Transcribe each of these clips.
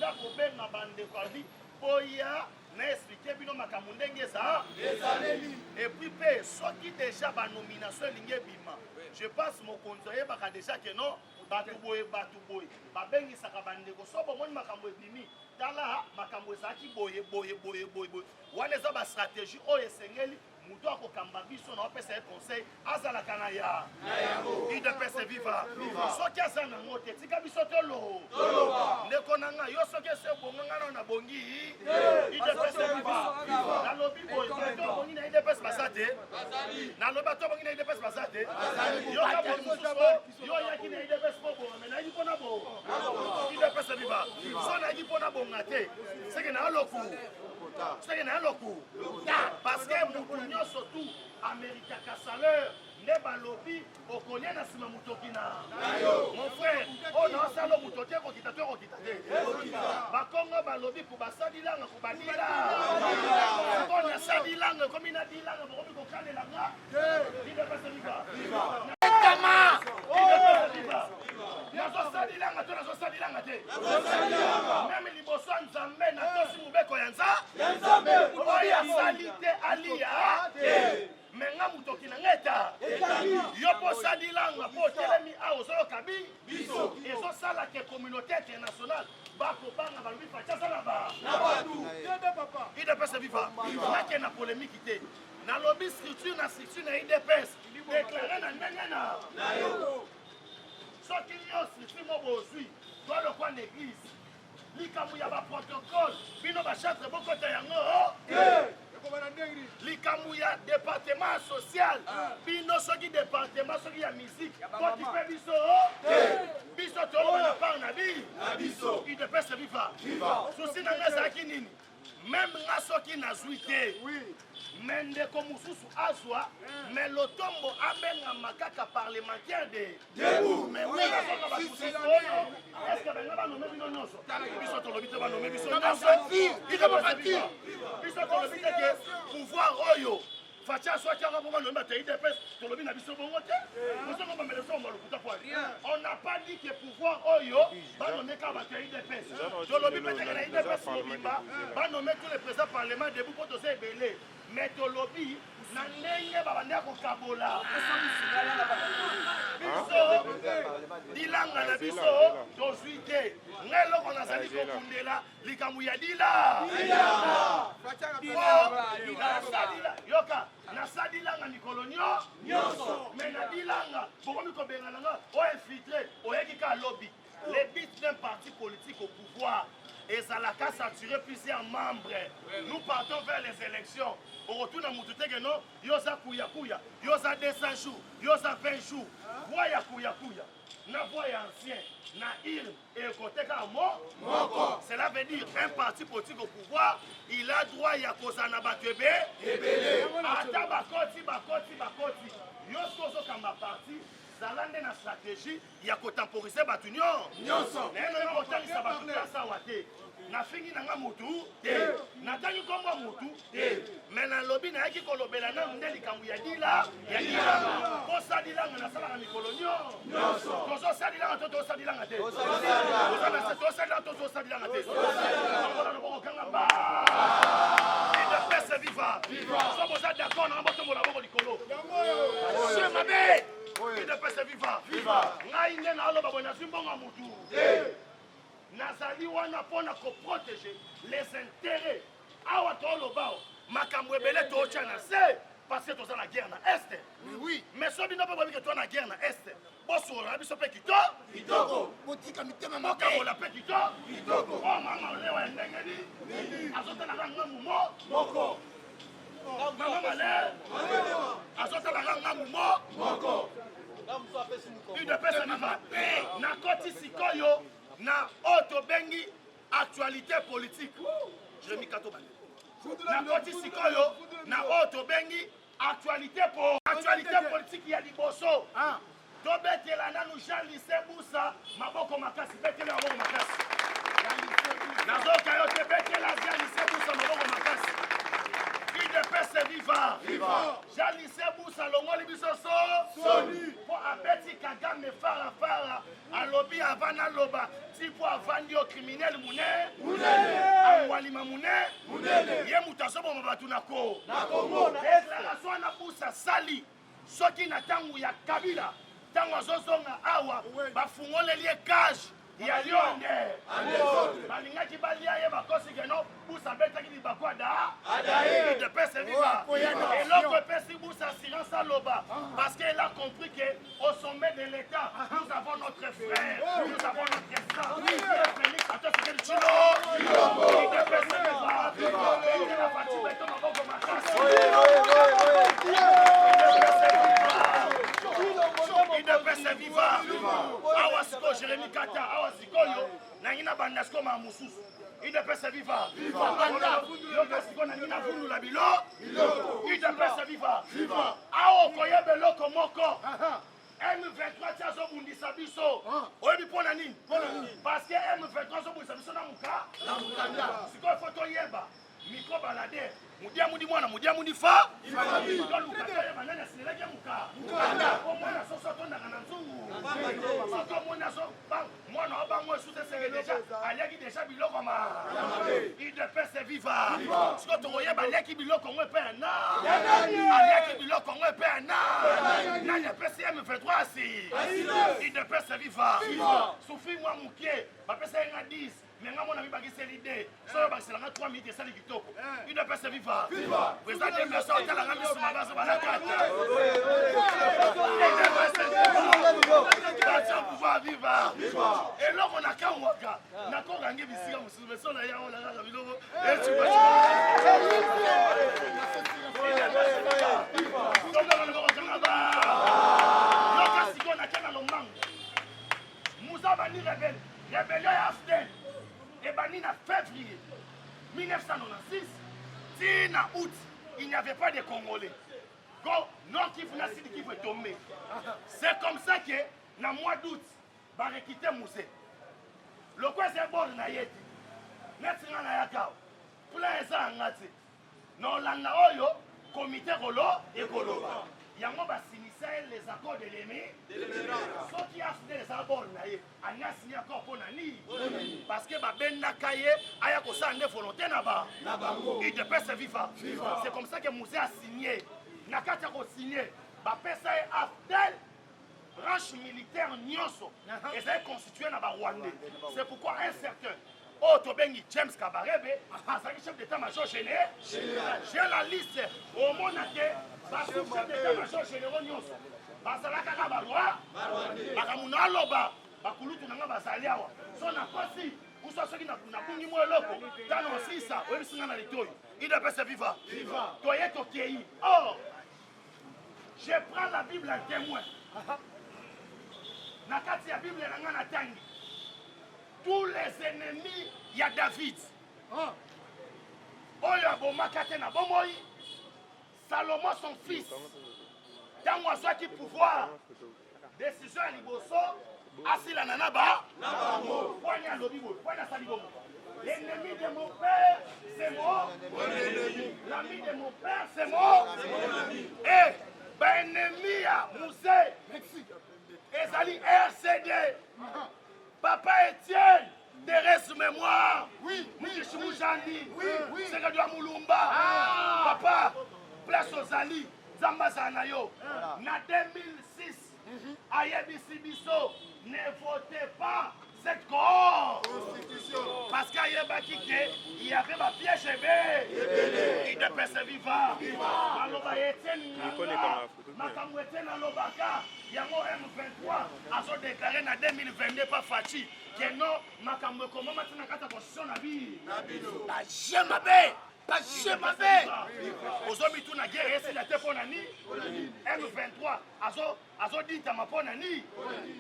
Akobenga bandeko, alobi boya na expliquer bino makambo ndenge eza ezaleli. Et puis mpe soki déjà banomination elingi ebima, je pense mokonzi ayebaka déjà ke non, bato boye, bato boye, babengisaka bandeko. So bomoni makambo ebimi, tala makambo ezalaki boye boye boye boye boye. Wana eza bastratégie oyo esengeli moto akokamba biso na opesa ye conseil, azalaka na ya UDPS viva. Soki aza nango te, tika biso tolo. Ndeko na nga, yo soki esi ebonga, nga nao nabongi. UDPS viva! Nalobi boye, bato abongi na UDPS baza te. Nalobi bato abongi na UDPS baza te. Yoka boye, mosusu yo oyaki na UDPS mpo bonga, me nayaki mpona bo UDPS viva. So nayaki mpona bonga te, seke na loku, seke na loku, parce que mutu nyonso tu ameritaka salaire. Nde balobi okolia na nsima motoki na mon frère oyo naosala motoki ekokita to ekokita te. Bakongo balobi ku basalilanga ku badila mpo nasalilanga ekomi na dilanga, bokomi kokalela nga. UDPS viva! UDPS viva! Nazosalilanga to nazosalilanga te? Même liboso ya Nzambe natosi mobeko ya Nzambe. Oyo asali te alia te. Me nga motoki na nga eta yo mpo osalilanga, mpo otelemi awa, ozoyoka bi biso. Ezosala ke communauté internationale bakobanga, balobi Fatshi aza na ba UDPS viva. Nake na polémique te. Nalobi structure na structure na UDPS déclaré na ndenge na soki yo structure mo bozwi to lokwa na église, likambo ya baprotocole, bino bachatre bokota yango. Likambo ya département social, bino soki département soki ya musique, koti mpe biso. Biso toloba na part na biso. UDPS viva! Souci na ngai ezalaki nini? Même nga soki nazwi te, me ndeko mosusu azwa, me lotombo abengama kaka parlementaire de debout. Mais oui, nazonga bato mosusu oyo, est-ce benga banome bino nyonso? Biso tolobi te banome biso nyonso. Biso tolobi te ke pouvoir oyo Fatshi aswaki yango mpo banome bato ya UDPS. Tolobi na biso bongo te. Ozongo bamele so lokuta po on n'a pas dit que pouvoir oyo banome kaka bato ya UDPS. Tolobi mpe teke na UDPS mobimba banome tous les présidents parlement debout, mpo toza ebele. Mais tolobi na ndenge babandi ya kokabola biso dilanga na biso, tozwi te. Ngai eloko nazali kokundela likambo ya dila nasalila, yoka, nasalilanga mikolo nyonso, me na dilanga bokomi kobengana nga o infiltré oyaki ka lobi. Le but d'un parti politique au pouvoir ezalaka saturé plusieurs membres. Nous partons vers les élections, okotuna mutu te ke non, yo oza kuyakuya, yo oza 200 jours, yo oza 20 jours. Voix ya kuyakuya na voix ya ancien na urne ekote kaka mo moko. Cela veut dire un parti politique au pouvoir, il a droit ya kozala na bato ebe ebele. Ata bakoti, bakoti, bakoti, yo soki ozokamba parti, zala nde na stratégie ya kotemporiser bato nyonso. Naye kotalisa bato place awa te. Nafingi na nga mutu te, natangi nkombo ya mutu te, me nalobi nayaki kolobela nanu nde likambo ya dila, ya dilanga. Kosalilanga nasalaka mikolo nyonso. Tozosalilanga to tosalilanga te? Tosalilanga to tosalilanga te? Tombola loboko, kanga ba. UDPS viva! So boza d'accord nanga, botombola boko likolo. Se mabe. UDPS viva! Ngai nde naoloba boye, nazwi mbongo ya mutu, nazali wana mpona koprotéger les intérêts. Awa tooloba makambo ebele tootya na se parce que toza na guerre na Est. Oui. Mais so bino mpe boyebi ke toza na guerre na Est, bosolola na biso mpe kito kitoko, botika mitema mabe. Bokabola mpe kito kitoko. Oyo mama olewa ya ndenge nini azotalaka ngambu mo moko. Mama male azotalaka ngambu mo moko. UDPS viva! Nakoti sikoyo na oyo tobengi actualité politique. Jérémi Kato bandeko, nakoti sikoyo na oyo tobengi actualité po actualité politique ya liboso, tobetela nanu Jean Lucien Busa maboko makasi. Betela maboko makasi, nazoka yo te. Betela Jean Lucien Busa maboko makasi. UDPS. Udps viva! Jean Lucien Bussa alongoli biso so Soni. Po abeti Kagame fara fara, alobi avant naloba ti po avandi yo criminel mune Munene. Angwalima mune Munene. Ye moto azoboma bato na ko Na Congo. Déclaration wana Bussa sali soki na ntango ya Kabila, ntango azozonga awa bafungoleli ye cage ya lion nde balingaki balia ye, bakosi keno Busa abetaki libaku ada Udps viva. Eloko epesi Busa assurance aloba, parce qu'elle a compris que au sommet de l'État, nous avons notre frère, nous avons notre sang, Félix Antoine Tshisekedi Tshilombo. Udps viva! Betela Fatshi Béton maboko makasi. Udps viva! Awa sikoyo, Jérémi Kata, awa sikoyo nangi na banda sikoyo maa mosusu. Udps viva! Yoka sikoyo, nangi navundula bilo. Udps viva! Awa okoyeba eloko moko: M23 ti azobundisa biso, oyebi mpo na nini? Parce que M23 azobundisa biso na moka. Sikoyo faut toyeba micro balade mudia mudi mwana mudia mudi fa, toluka toyeba nani asinelaki ye moka po mwana soso atondaka na nzungu. Soki omoni azo mwana wa bango esusu, esenge déjà aliaki déjà biloko ma. Udps viva! Sikoyo tokoyeba aliaki biloko ngo epai ya na, aliaki biloko ngo epai ya na nani, apesi M23 asi. Udps viva! Sufi mwa moke bapesa ye nga 10, me nga mona mibakiseli 2, soyo bakiselanga 3 minutes, esali kitoko. Udps viva! Président Dembeso otalanga misu mabaso balakata. Udps pouvoir viva! Eloko nakamwaka, nakokangi bisika mosusu, mais so na yango na kaka biloko ecubayoka. Sikoyo nake na lombango. Muza bandi rébellion ya AFDL ebandi na février 1996 ti na août, il n'y avait pas de Congolais. Go Nord Kivu na Sud Kivu etombé. C'est comme ça que na mois d'août barekite Mzee lokwa eza bord na ye te. Neti nga nayaka, plan eza yanga te na olanda oyo komite kolo ekoloba yango. Basinisa ye les accords de Lemera. Soki AFDL eza bord na ye, ani asini accord mpo na nini? Parce que babendaka ye aya kosala nde volonté na ba Udps viva. C'est comme ça que Mzee a signé. Na kati ya kosigne, bapesa ye AFDL, branche militaire nyonso ezali constitué na Barwandais. C'est pourquoi un certain oyo tobengi James Kabarebe azalaki chef d'état major général. J'ai la liste, omona te basu chef d'état major généraux nyonso bazalaka kaka baroi. Makambo na aloba, bakulutu na nga bazali awa, so nakosi uso, soki nabungi mwa eloko tano osisa, oyebisi nga na litoyi. Udps viva! Toye tokei. Or je prends la Bible en témoin. Na kati ya Bible na nga natangi tous les ennemis ya David oyo abomaka te na bomoi. Salomon son fils, ntango azwaki pouvoir, décision ya liboso asilana na ba pwani. Alobi boye, pwani asali bongo: "L'ennemi de mon père, c'est mon l'ami de mon père, c'est mon e." Baennemi ya Mzee ezali RCD. Papa Etienne, d'heureuse mémoire, Mukishi Mujani, Sekedo ya Mulumba, papa, place ozali, Nzambe azala na yo. Na 2006 ayebisi biso: "Ne votez pas cette cohorte", parce qu'ayebaki ke il y avait bapiège ebele. Udps viva! Maloba Etienne Nganga, makambo Etienne alobaka yango, M23 azodéclare na 2022 pa Fatshi ke non, makambo ekomama ntina kati ya constitution na bi. Baje mabe, baje mabe. Ozomituna guerre esila te mpo na nini? M23 azodintama mpo na nini?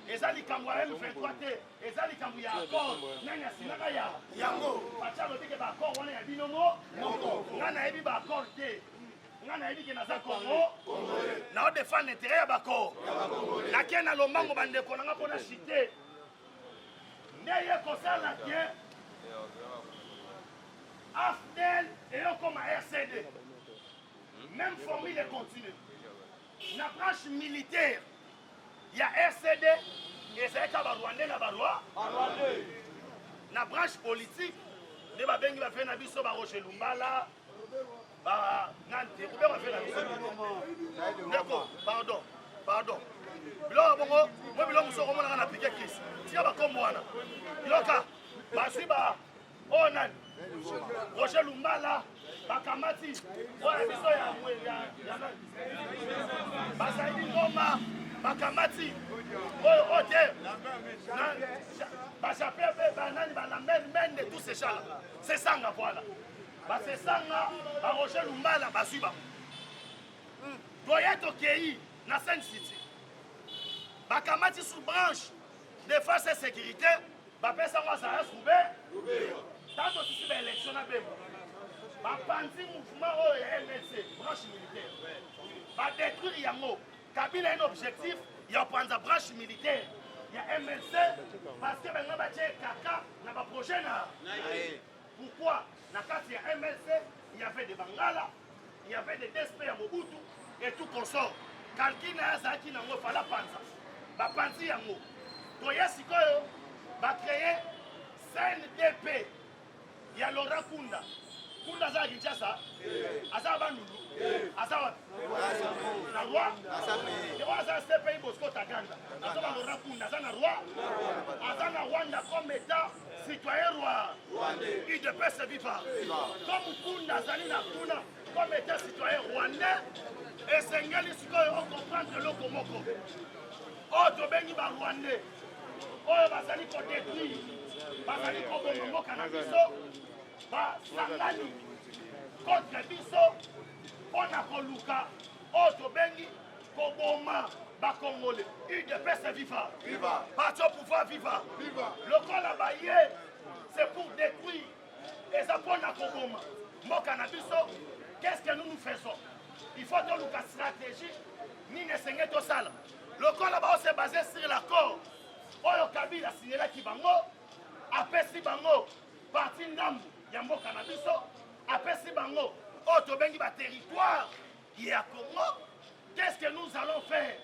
Eza likambo ya M23 te, eza likambo ya accord. Nani asinaka ya yango? Fatshi alobi ke baaccord wana ya bino mo nga nayebi baaccord te. Nga nayebi ke naza Congo, naodéfendre intérêt ya bako. Nake na lombango, bandeko nanga, mpo na chite nde ye kosala ke AFDL eyokoma RCD. Même formule continue. Na branche militaire ya RCD ezalaki ba Rwandais na ba Roi. Na branche politique nde babengi ba na biso ba Roger Lumbala ba nani te Robert ba na biso. Ndeko, pardon, pardon. Biloko bongo, moi biloko mosusu okomonaka na piquet crise. Tika bakombo wana. Yoka, bazwi ba oyo nani Roger Lumbala bakamati oyo ya biso ya ya nani bazali ngoma bakamati oyo oyo te bajape banani balambert mende tout ces gens là sesanga voilà basesanga ba Roger Lumbala bazwi bango toye tokei na Seine City bakamati sous branche défense et sécurité Bapesa yango Azarias Rube. Tango tosisi ba élection na Bemba, bapanzi mouvement oyo ya MLC, branche militaire. Ba détruire yango. Kabila un objectif ya kopanza branche militaire ya MLC parce que bango batie kaka na ba projet na Pourquoi na kati ya MLC il y avait des Bangala, il y avait des DSP ya Mobutu et tout consort. Calcul na azalaki nango fala panza. Bapanzi yango. Toye sikoyo ba créer CNDP ya Laurent Kunda. Kunda aza na Kinshasa, aza na Bandundu, aza wapi? Na Roi. Oyo aza CPI Bosco Taganda. Aza ba Laurent Kunda, aza na Roi. Aza na Rwanda comme état citoyen roi. UDPS viva. Comme Kunda azali na kuna comme état citoyen rwandais, esengeli sikoyo ocomprendre eloko moko. Oyo tobengi ba rwandais oyo bazali kodetruire, bazali koboma mboka na biso, basangani contre biso mpo na koluka oyo tobengi koboma bakongole. UDPS viva, viva. Parti au pouvoir viva, viva. Lokola baye c'est pour détruire, eza mpo na koboma mboka na biso. Qu'est-ce que nous nous faisons? Il faut toluka stratégie nini esengeli tosala lokola bao se base sur l'accord oyo Kabila asignelaki bango, apesi bango parti ndambu ya mboka na biso, apesi bango oyo tobengi ba territoire ya Congo. Qu'est-ce que nous allons faire?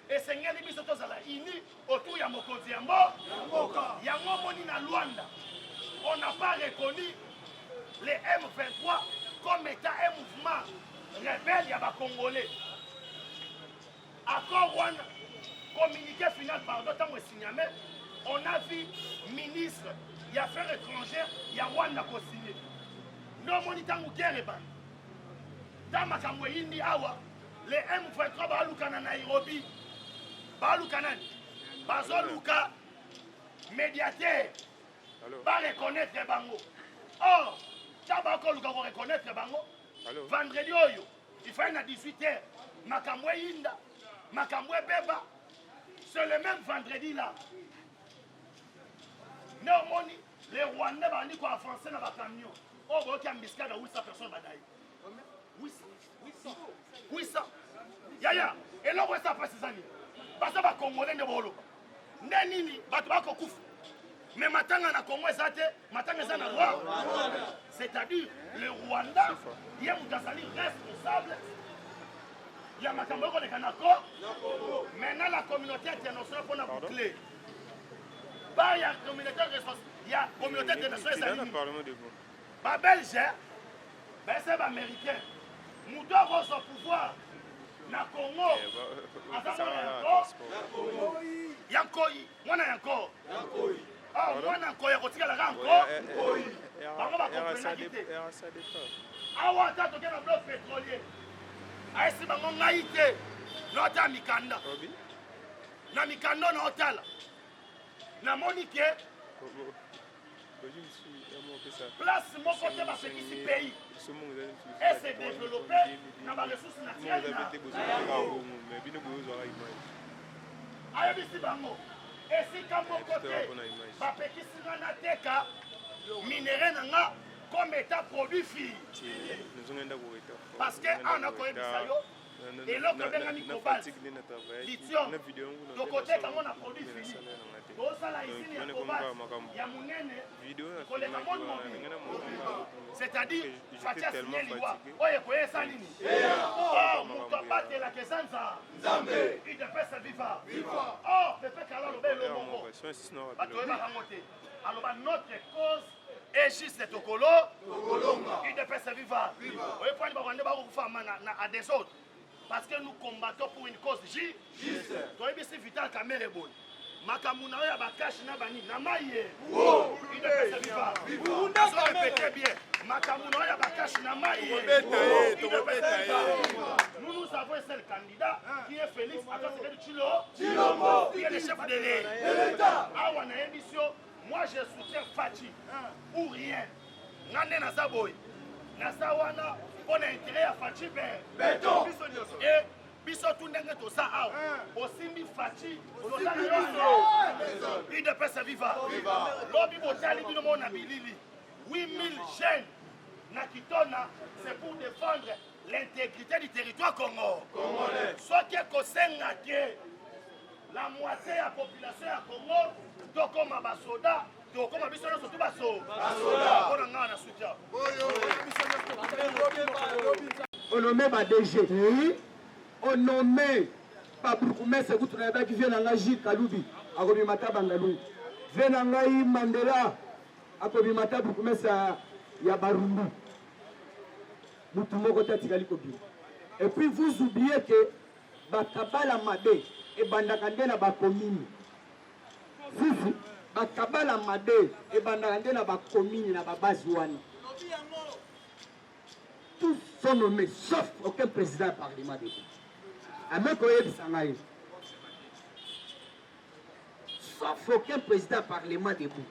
Esengeli biso tozala uni autour ya mokonzi ya mboka. Yango moni na Luanda, on n'a pas reconnu les M23 comme étant un mouvement rebelle ya ba Congolais. Accord wana, communiqué final, pardon, ntango esigname, on a vu ministre ya affaires étrangères ya Rwanda kosigne. Nde omoni ntango guerre ebandi, ntango makambo eyindi awa, les M23 baluka na Nairobi, baluka nani? Bazoluka médiateur ba reconnaître bango. Or ntango bakoluka ko reconnaître bango, vendredi oyo il fallait na 18 heures makambo eyinda, makambo ebeba. C'est le même vendredi là nde omoni les Rwandais bandi ko avancer na ba camion oyo boyoki embuscade ya 800 personnes badayi 800 800. Yaya, eloko eza mpasi eza nini? Baza bakongole nde booloba nde nini? Bato bakokufa me matanga na Congo eza te, matanga eza na Rwanda. C'est-à-dire le Rwanda ye moto azali responsable ya makambo ekoleka na ko. Maintenant la communauté internationale mpona boucler ba ya communauté ya communauté internationale ezali nini? Babelge baese baaméricain, moto akozwa pouvoir na Congo aza mwana ya nkoi, mwana ya nko, mwana nkoi akotikalaka nko. Bango bakomprenaki te. Awa ata toke na bloc pétrolier, ayesi bango ngai te naotala mikanda na mikanda naotala, namoni ke place moko te bapekisi pays ese développe na baressource naturelle. Ayebisi bango esika moko te bapekisi nga nateka minerai na nga comme état produit fini, parce que awa nakoyebisa yo. Eloko ebengami cobalt, lithium, tokoteka yango na produit fini. Tozosala usine ya cobalt ya monene koleka monde mobimba. C'est-à-dire Fatshi a signé liwa oyo ekoya esa nini? Or moto abatelaka eza Nzambe. Udps viva. Or Pepe Kala aloba eloko moko bato oyebaka yango te, aloba notre cause est juste tokolo Tokolonga. Udps viva. Oye pwani ba Rwandais bakokufa na à des autres parce que nous combattons pour une cause Juste. Toyebisi Vital Kamerhe boye makambo na yo ya bakashi na banini na mai ye. Wo. Udps viva. Viva. Azo répéter bien makambo na yo ya bakashi na mai ye. Tokobeta ye, UDPS tokobeta viva. ye. Nous, nous avons un seul candidat qui est Félix Antoine Tshisekedi Tshilombo. qui est le chef de l'État. Awa nayebisi yo, moi je soutiens Fatshi ou rien. Nga nde naza boye, naza wana mpo na intérêt ya Fatshi be Beton. E biso tu ndenge toza awa, osimbi Fatshi, toza na yo. UDPS viva. Lobi botali bino mona bilili 8000 jeunes na Kitona, c'est pour défendre l'intégrité du territoire Congo. Congolais. Soki ekosenga ke la moitié ya population ya Congo tokoma basoda, tokoma biso nyonso tu baso Basoda. Mpona ngai na soutien. Onome ba DG, onome ba bourgmestre, kutu nayebaki vie na ngai Gilles Kalubi akobima ta Bandalungu, vie na ngai Mandela akobima ta bourgmestre ya Barumbu, mutu moko te atikali kobima. Et puis vous oubliez que bakabala mabe ebandaka nde na bakomini. Sisi bakabala mabe ebandaka nde na bakomini na babase wana. Tous sont nommés sauf aucun président ya parlement debout. Ameko oyebisa ngai, sauf aucun président ya parlement debout,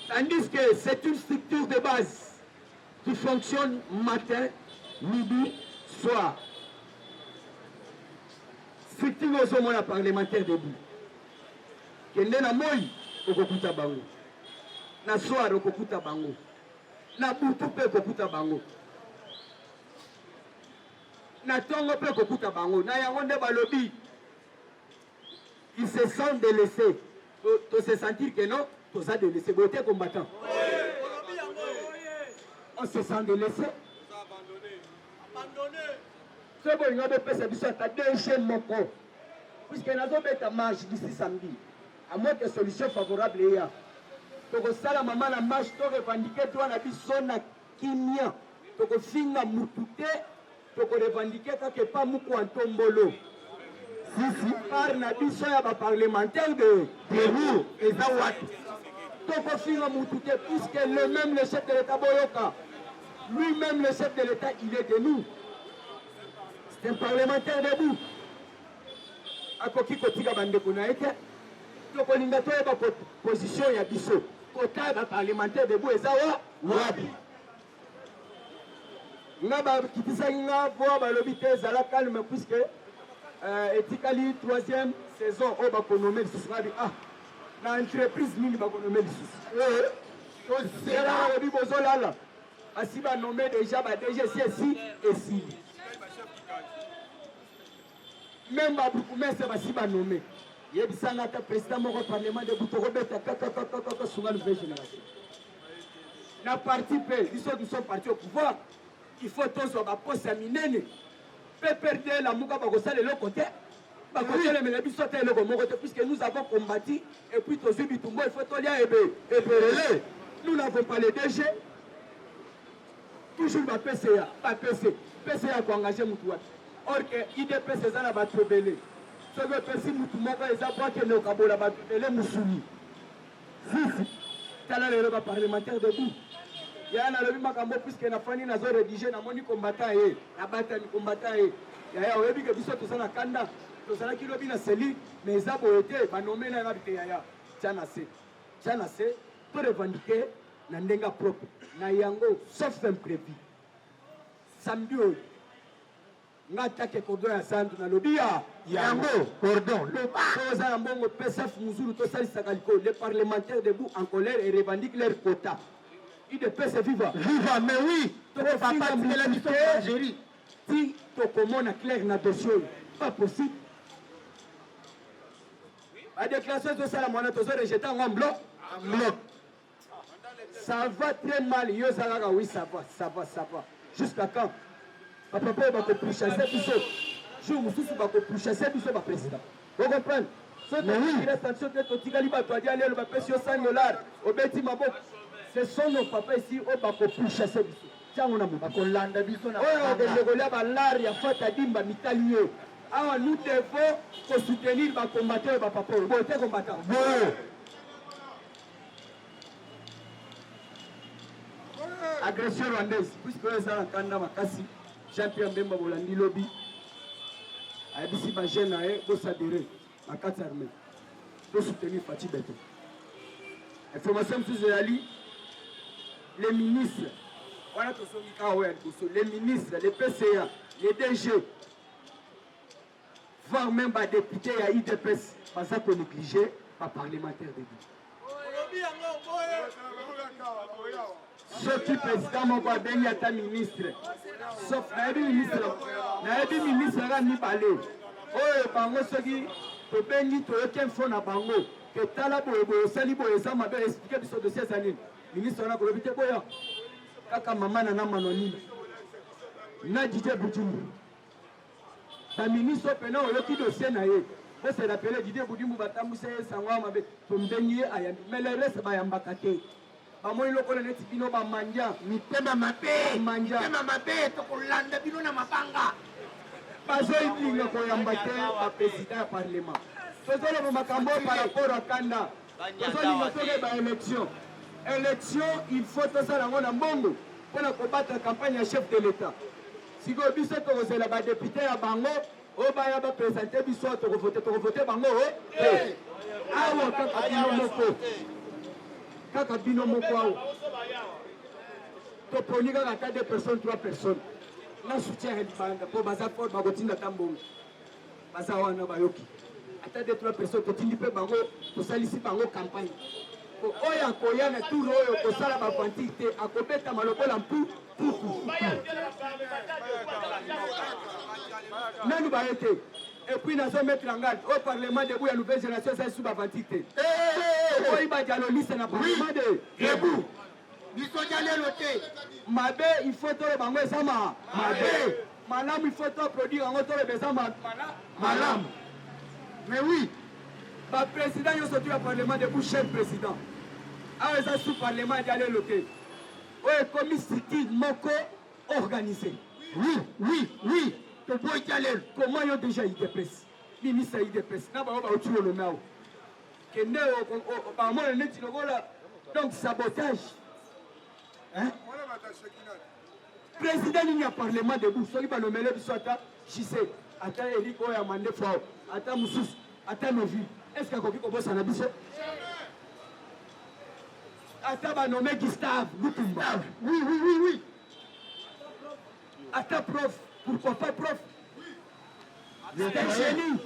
tandis que c'est une structure de base qui fonctionne matin, midi, soir. Structure ozomona parlementaire debout, kende na moi okokuta bango, na soir okokuta bango, na butu mpe okokuta bango, na ntongo mpe okokuta bango. Na yango nde balobi ils se sentent délaissés. To se sentir que non, toza délaissé boye te. Combattant, on se sent délaissé. So bolinga bopesa biso ata DG moko, puisque nazobeta marche d'ici samedi, à moins que solution favorable eya. Tokosala mama na marche, to revendiquer droit na biso na kimia. Tokofinga mutu te, tokorevendiquer kaka epa muku antombolo. Sisi part na biso ya baparlementaire de debout eza wapi? Tokofinga mutu te, puisque le même le chef de l'État, boyoka, lui-même le chef de l'État, il est de nous, c'est un parlementaire debout. Akoki kotika bandeko na ye te. Tokolinga toyeba position ya biso, kota ya baparlementaire debout eza wa wapi. Nga bakitisaki nga voix, balobi te, ezala calme, puisque etikali troisième saison oyo bakonome lisusu. Ngabi ah, na entreprise nini bakonome lisusu? Tozela, balobi bozolala, basi banome déjà ba DG, si esi esili. Même babourgmestre basi banome. Yebisanga ata président moko parlement debout. Tokobeta kakakakaka, sunga nouvelle génération na parti mpe biso. Nous sommes parti au pouvoir, il faut tozwa baposte ya minene. PPRD, Lamuka bakosala eloko te, bakotelemela biso te eloko moko te, puisque nous avons combattu et puis tozwi bitumba, il faut tolia ebe ebelele. Nous n'avons pas le DG toujours, bapca bapc pca koengage mutu wapi? Or que UDPS eza na bato ebele. Soki opesi mutu moko, eza po akende kokabola bato ebele mosuni. Sisi tala lelo baparlementaire debout. Yaya, nalobi makambo puisque nafandi nazo rédige, namoni combattant ye, nabatami combattant ye. Yaya, oyebi ke biso toza na kanda, tozalaki lobi na cellule, mais eza boye te. Banome na yango te. Yaya, tia na se, tia na se, to revendiquer na ndenge propre. Na yango, sauf imprévu, samedi oyo, nga take cordon ya santu, nalobi ya yango cordon, loba. So oza na mbongo, psf muzulu, tosalisaka likolo. Les parlementaires debout en colère et revendiquent leur quota. Udps viva. Viva mais oui. Tokofinga Papa tikela biso mutu te. Algérie. Ti tokomona clair na dossier oyo. Pas possible. Ba déclaration ezosalama wana tozo rejeter yango en bloc. En bloc. Ça va très mal. Yo oza kaka oui ça va, ça va, ça va. Jusqu'à quand? Ba papa oyo bako pourchasser biso. Jour mosusu bako pourchasser biso ba président. Vous comprenez? Soki totikali sanction te totikali bato adia lelo bapesi yo 100 dollars obeti maboko. Ce sont nos papas ici oyo bako pourchasser biso. Tiango na moto. Bakolanda biso na Oyo mabanga. akokende kolia ba lari ya Fata Dimba mitali ye. Awa nous devons ko soutenir ba combattants oyo ba papa oyo. Boye te combattant. Boye. Agression rwandaise, puisque oyo eza na kanda makasi, Jean-Pierre Bemba bolandi lobi ayebisi ba jeunes na ye bosadere na kati armée to soutenir Fatshi Beton. Information mosusu ezali les ministres wana tozongi kaka oyo ya liboso, les ministres, les PCA, les DG, voire même ba députés ya UDPS baza ko négliger ba parlementaires debout. Soki président moko abengi ata ministre, sauf nayebi ministre, nayebi ministre kaka mibale oyo bango soki tobengi toyoki info na bango ke tala boye boye osali boye eza mabe, explique biso dossier eza nini. Ministre wana kolobi te boya kaka mama na na manonine na Didier Budimbu. Ba ministre oyo pena oyoki dossier na ye, bo se rappeler Didier Budimbu batambwisa ye sango ya mabe, tombengi ye ayambi, mais le reste bayambaka te. Bamoni lokola neti bino ba mandia. Mitema mabe, Mandia. mitema mabe, tokolanda bino na mabanga. Bazolinga koyamba te ba président ya parlement. Tozoloba makambo oyo par rapport à kanda. Tozolinga toke ba élection. Élection, il faut tosala yango na mbongo mpona kobattre campagne ya chef de l'État. Sikoyo biso tokozela ba député ya bango oyo baya ba présenter biso awa, tokovote, tokovote bango te. Awa kaka bino moko, kaka bino moko awa toponi kaka ata 2 personnes, 3 personnes na soutien ya libanda mpo baza fort, bakotinda ata mbongo, baza wana bayoki ata 2 3 personnes, totindi mpe bango, tosalisi bango campagne. Po oyo akoya na tour oyo kosala ba aventure te, akobetama lokola mpu puku. Nanu baye te. Et puis nazo mettre en garde au parlement debout ya nouvelle génération, ça sous aventure te. Oyi ba dialoliste na parlement de debout. Biso dialelo te. Mabe il faut tolo bango eza ma mabe. Malamu il faut to produire yango tolo eza ma malamu. Mais oui, ba président nyonso tu ya parlement debout, chef président. Awa eza sous parlement ya dialelo te. Oyo ekomi structure moko organisée. Oui, oui, oui. Toboyi dialelo. Comment yo déjà UDPS? Ministre ya UDPS. Na bango bauti koloma awa. Kende bamona neti lokola donc sabotage. Hein? Président nini ya parlement debout soki balomele biso ata JC, ata Eric oyo ya Mandefu awa, ata mosusu, ata Novi, est-ce que akoki kobosana biso? Ata banome Gustave Lutumba. Oui, oui, oui, oui. Ata prof, pourquoi pas prof? C'est un génie,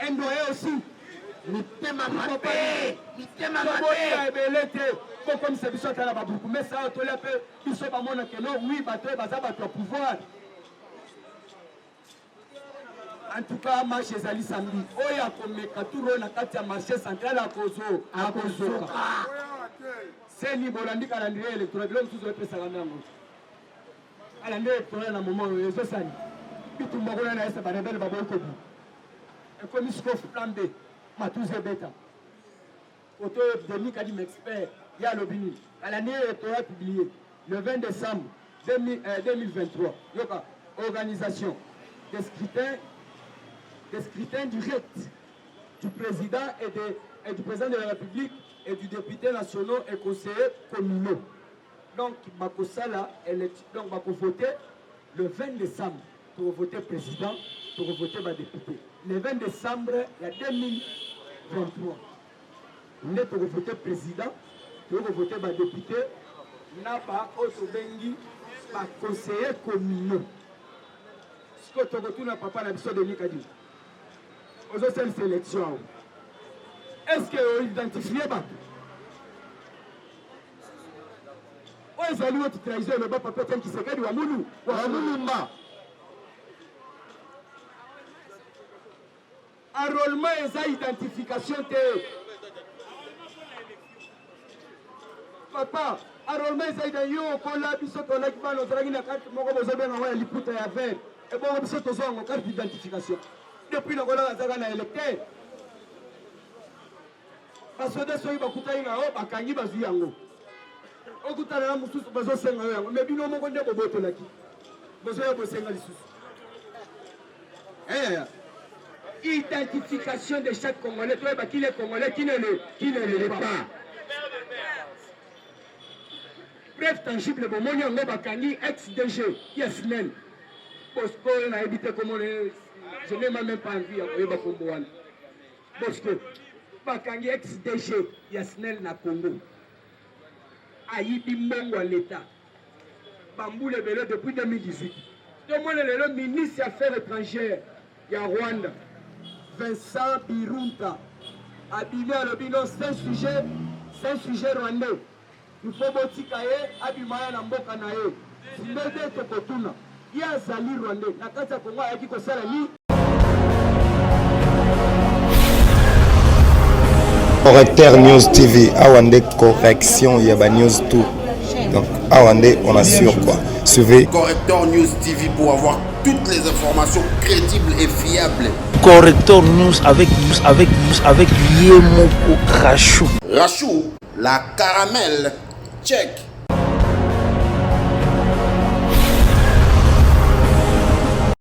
un doyen aussi. Mitema mabe, mitema mabe. Toboyi ebele te. Bokomisa biso ata na babuku. Mais ça, tolia pe biso bamona ke non, oui, bato oyo baza bato ya pouvoir. En tout cas, marche ezali samedi. Oyo akomeka tour oyo na kati ya marché central akozoka. Seni bolandi calendrier électoral, biloko mosusu epesaka ndango. Calendrier électoral na moment oyo ezosani. Bitumba kuna na ese ba rebelle baboyi kobu. Ekomi sikoyo plan B, matuze beta. Oto Denis Kadima expert, ya alobi nini? Calendrier électoral publié le 20 décembre 2023. Yoka, organisation des scrutins, des scrutins directs du président et du président de la République et du député nationaux et conseillers communaux. Donc, bakosala, donc, bako voter le 20 décembre pour voter président, pour voter ba député. Le 20 décembre, il y a 2023. Nous pour voter président, pour voter ba député, na ba oyo bengi ba conseillers communaux. Ce que tokotuna papa na biso Denis Kadima. Ozosala sélection. Est-ce que vous identifiez bato? Oyo ezali haute trahison eloba Papa Etienne Tshisekedi wa Mulu wa Mulumba. Enrôlement eza identification te. Papa, enrôlement eza ida yo okola biso tolaki bana ozalaki na carte moko bozobenga yango ya liputa ya vert ebongo biso tozwa yango carte d'identification depuis nakola nazalaka na électeur basoda soki bakutani na yo bakangi bazwi yango okutana na mosusu bazosenga yo yango me bino moko nde bobotolaki bozoya bosenga lisusu eh, identification de chaque congolais toyeba qui est congolais qui ne le qui ne le pas preuve tangible bomoni yango bakangi ex dg ya snel bosco nayebi te komona je n'ai même pas envie ya koyeba kombo wana Bosco bakangi ex DG ya SNEL na Congo ayibi mbongo ya l'etat bambula ebele depuis 2018 tomona lelo ministre ya affaires étrangères ya Rwanda Vincent Birunta abimi alobi non c'est un sujet c'est un sujet rwandais il faut botika ye abima ya na mboka na ye simbede tokotuna ye azali rwandais na kati ya Congo ayaki kosala nini Correcteur News TV, awa nde correction ya ba news tout. Donc awa nde on assure quoi. Suivez Correcteur News TV pour avoir toutes les informations crédibles et fiables. Correcteur News avec avec avec Yemoko Rachou. Rachou, la caramel. Check.